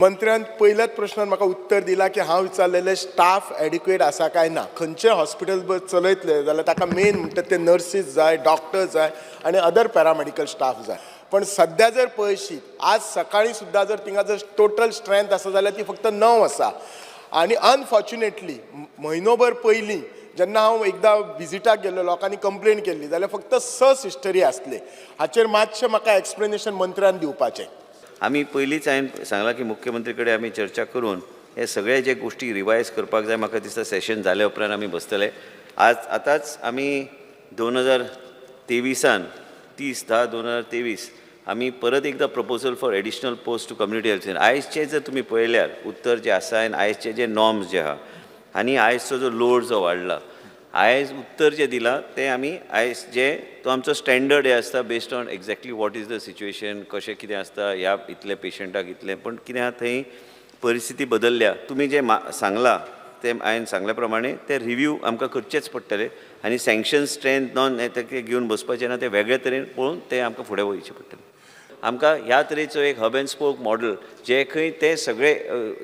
मंत्र्यान पयल्याच प्रश्नान म्हाका उत्तर दिलां की हांव विचारलेलें स्टाफ एडिक्वेट आसा काय ना. खंयचें हॉस्पिटल चलयतले जाल्यार ताका मेन म्हणटा ते नर्सीस जाय, डॉक्टर जाय आनी अदर पॅरामेडिकल स्टाफ जाय. पण सद्या जर पळयशी, आज सकाळी सुद्दां जर थिंगा जर टोटल स्ट्रेंथ आसा जाल्यार ती फक्त 9 आसा. आनी अनफॉर्च्युनेटली म्हयनोभर पयलीं जेन्ना हांव एकदां विजिटाक गेल्लो, लोकांनी कंप्लेन केल्ली जाल्यार फक्त 6 सिस्टरी आसले. हाचेर मातशें म्हाका एक्सप्लेनेशन मंत्र्यान दिवपाचें. आमी पयलींच हांवें सांगलां की मुख्यमंत्री कडेन आमी चर्चा करून हे सगळे जे गोश्टी रिवायज करपाक जाय. म्हाका दिसता सेशन जाले उपरांत आमी बसतले. आज आतांच आमी 2023आन 30/10/2023 आमी परत एकदां proposal for additional post to community health centre. आयजचे जर तुमी पळयल्यार उत्तर जे आसा आनी आयजचे जे नॉर्म्स जे आहा आनी आयजचो जो लोड जो वाडला, आयज उत्तर जें दिलां तें आमी आयज जे तो आमचो स्टँडर्ड हें आसता based on exactly what is the situation, कशें कितें आसता, ह्या इतले पेशंटाक इतलें. पण कितें आहा, थंय परिस्थिती बदलल्या. तुमी जें सांगलां तें हांवें सांगल्या प्रमाणे तें रिव्यू आमकां करचेंच पडटलें आनी सँक्शन स्ट्रेंथ नॉन हें तें घेवन बसपाचें ना, तें वेगळे तरेन पळोवन तें आमकां फुडें वयचें पडटलें. आमकां ह्या तरेचो एक हब अँड स्पोक मॉडल जे खंय ते सगळे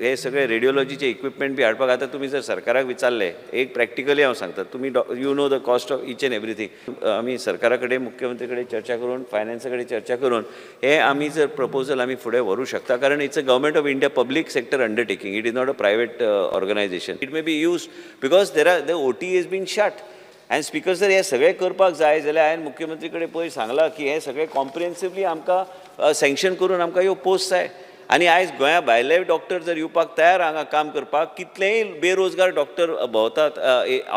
हे सगळे रेडियोलॉजीचे इक्विपमेंट बी हाडपाक. आतां तुमी जर सरकाराक विचारलें, एक प्रॅक्टिकली हांव सांगता, तुमी you know the cost of each and everything. आमी सरकारा कडेन, मुख्यमंत्री कडेन चर्चा करून, फायनान्सा कडेन चर्चा करून हे आमी जर प्रपोजल आमी फुडें व्हरूं शकता, कारण it's a Government of India public sector undertaking, it is not a private organization. It may be use because there are the OT is been shut. आनी स्पिकर सर, हें सगळें करपाक जाय जाल्यार हांवें मुख्यमंत्री कडेन पयर सांगलां की हें सगळें कॉम्प्रिहेन्सिवली आमकां सँक्शन करून आमकां ह्यो पोस्ट जाय. आनी आयज गोंया भायले डॉक्टर जर येवपाक तयार हांगा काम करपाक, कितलेय बेरोजगार डॉक्टर भोंवतात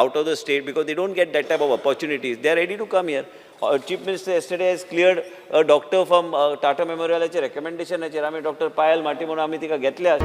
out of the state because they don't get that type of opportunities, they are ready to come here. Chief Minister yesterday has cleared a doctor from Tata मेमोरियलाचे रेकमेंडेशनाचेर आमी डॉक्टर पायल माटी म्हणून आमी तिका घेतल्या.